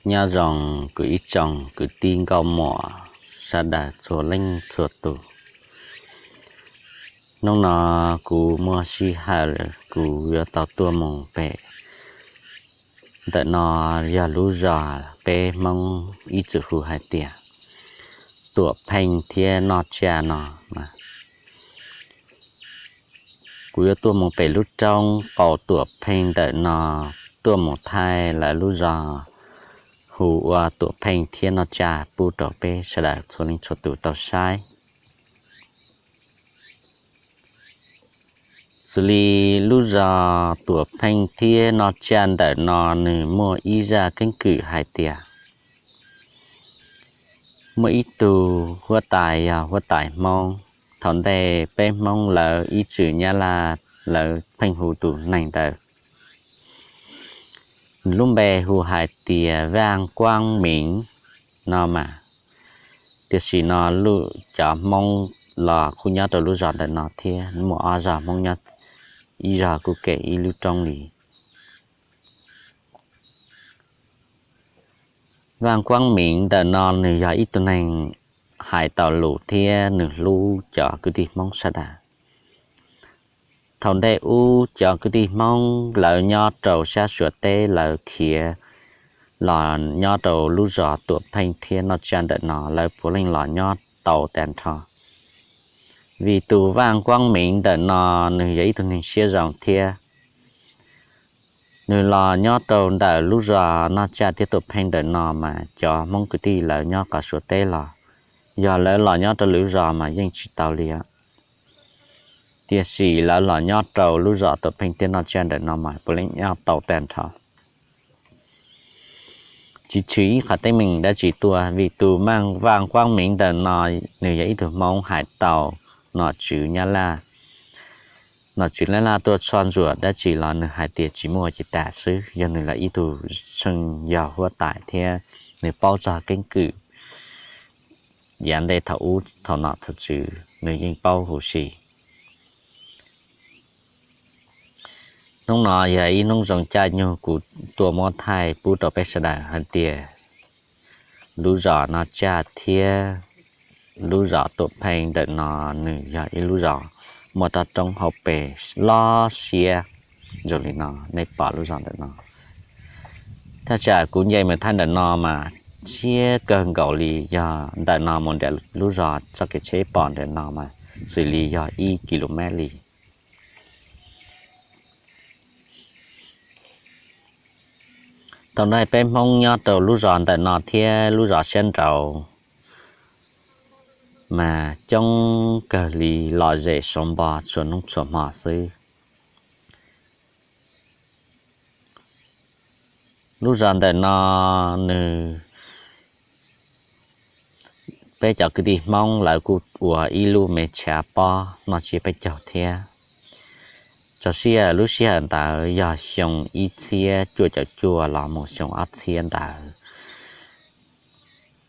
Nyob zoo kuv ib tsoom kwv tij nkauj muam sawv daws txhua leej txhua tus. Hnub no kuv muaj sij hawm kuv yuav tau tuaj mus pem ntawm no, yog lub zos peb Hmoob ib txwm hu hais tias Tuam Pheej thiab Noj Tsaj no. Kuv yuav tuaj mus pem lub roob qaum Tuam Pheej ntawm no, tuaj mus thaij lawv lub zos hu ua Tuam Pheej thiab Noj Tsaj pub rau peb sawv daws txhua leej txhua tus tau saib. Xws li lub zos Tuam Pheej thiab Noj Tsaj ntawm no nws muaj ib zaj keeb kwm hais tias muaj ib tug huab tais yog huab tais Hmoob. Thaum ntej peb Hmoob lawv ib txwm Nyab Laj lawv pheej hu tus neeg ntawd, nws lub npe hu hais tias Vaj Kuab Miv no mas. Tiam sis no lub cov Hmoob los kuj nyob rau lub zos ntawm no thiab, muaj ob zos Hmoob nyob, ib zos kuj kem ib lub roob li. Vaj Kuab Miv ntawm no nws yog ib tug neeg hais tau lus thiab nws hlub cov kwv tij Hmoob sawv daws. Thaum ntej ub cov kwv tij Hmoob lawv nyob rau sab Suav teb lawv khiav los nyob rau lub zos Tuam Pheej thiab Noj Tsaj ntawm no, lawv puav leej los nyob tau tag nrho. Vim tus Vaj Kuab Miv ntawm no nws yog ib tug neeg siab zoo thiab, nws los nyob rau ntawm lub zos Noj Tsaj thiab Tuam Pheej ntawm no mas cov Hmoob kwv tij lawv nyob qhov Suav teb los, yog lawv los nyob rau lwm zos mas yeej tsis tau li. Tiam sis lawv los nyob rau lub zos Tuam Pheej thiab Noj Tsaj ntawm no mas puav leej nyob tau tag nrho, tsis tshwm ib qhov teeb meem dab tsi tuaj. Vim tus Vaj Kuab Miv ntawm no nws yog ib tug Hmoob hais tau nom tswv Nyab Laj, nom tswv Nyab Laj tuaj soj ntsuam dab tsi los nws hais tias tsis muaj ces tas xwb. Yog nws los ib tug tseem yog huab tais thiab nws paub txog keeb kwm yav ntej thaum ub thaum nom thaum tswv nws yeej paub huv si. Hnub no yog ib hnub zoo caij nyoog kuv tuaj muab thaij pub rau peb sawv daws hais tias lub zos Noj Tsaj thiab lub zos Tuam Pheej ntawm no nws yog ib lub zos muaj toj roob hauv pes loj siab zoo li no. Nej pom lub zos ntawm no, thaj tsam kuv nce mus thaij ntawm no mas siab kawg nkaus li. Yog ntawm no mus nram lub zos txoj kev tsheb pom ntawm no mas xws li yog ib ki lu mev li. Thaum ntej peb Hmoob nyob rau lub zos ntawm no thiab lub zos sab nraud mas coob kawg li, lom zem sav npo txhua hnub txhua hmo xwb. Lub zos ntawm no nws, peb cov kwv tij Hmoob lawv kuj ua ib lub me chav pob noj tsiab peb caug thiab. Tso sij hawm lub sij hawm ntawd yog xyoo ib txhiab cuaj caum cuaj los mus xyoo ob txhiab ntawd,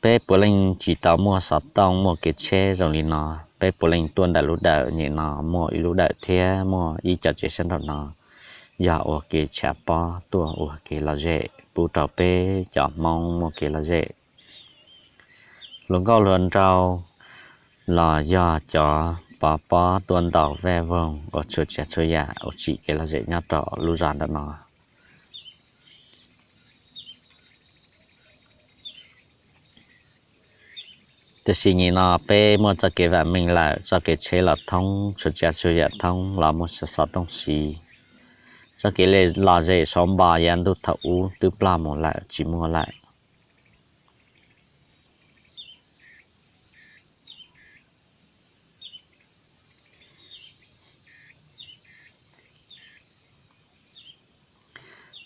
peb puav leej tsis tau muaj xov tooj muaj kev tsheb zoo li no. Peb puav leej tuaj ntawm lub dawm nyem no, muaj ib lub dawm thiab muaj ib co tsev sab nraum no, yog ua kev chav pob tuaj ua kev lom zem pub rau peb cov Hmoob muaj kev lom zem. Hluas nkauj hluas nraug los yog cov pov pob tuaj ntaus vaj voog ua txhua tsav txhua yam ua tsim kev lom zem nyob rau lub zos ntawm no. Tiam sis nyem no peb muaj txoj kev vam meej lawm, txoj kev tsheb los thoob, txhua tsav txhua yam thoob los muaj xov tooj siv. Txoj kev lom zem sav npo yav ntuj thaum ub twb ploj mus lawm tsis muaj lawm.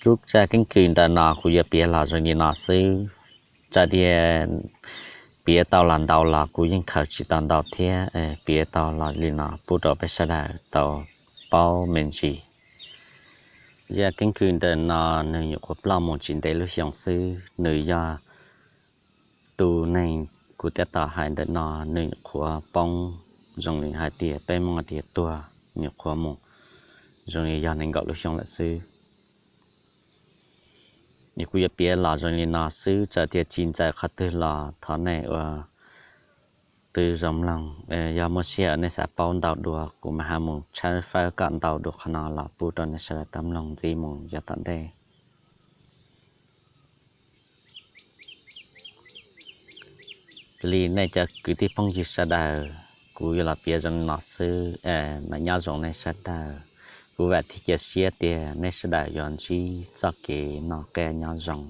Lub txoj keeb kwm ntawm no kuv yuav piav los zoo li no xwb. Txawm tias piav tau los ntau los kuv yeej khaws tsis tau ntau thiab, piav tau los li no pub rau peb sawv daws tau paub me ntsis. Zaj keeb kwm ntawm no nws nyuam qhuav ploj mus tsis ntev lub xyoo xwb. Nws yog tus neeg kuv tab tom hais ntawm no nws nyuam qhuav poob, zoo li hais tias peb Hmoob tias tuag, nyuam qhuav mus zoo li yog nees nkaum lub xyoo lawm xwb. Kuv yuav piav los zoo li no xwb, txawm tias tsis ntxaws qhov twg los thov nej ua tib zoo mloog. Yog muaj sij hawm nej xav paub ntau dua kuv mam ho mus tshawb fawb kom ntau dua qhov no los pub rau nej sawv daws tau mloog ntxiv mus yav tom ntej. Cia li nej cov kwv tij phooj ywg sawv daws, kuv yuav los piav zoo li no xwb, mas nyob zoo nej sawv daws. Kuv vam thiab cia siab tias nej sawv daws yuav ntsib txoj kev noj qab nyob zoo.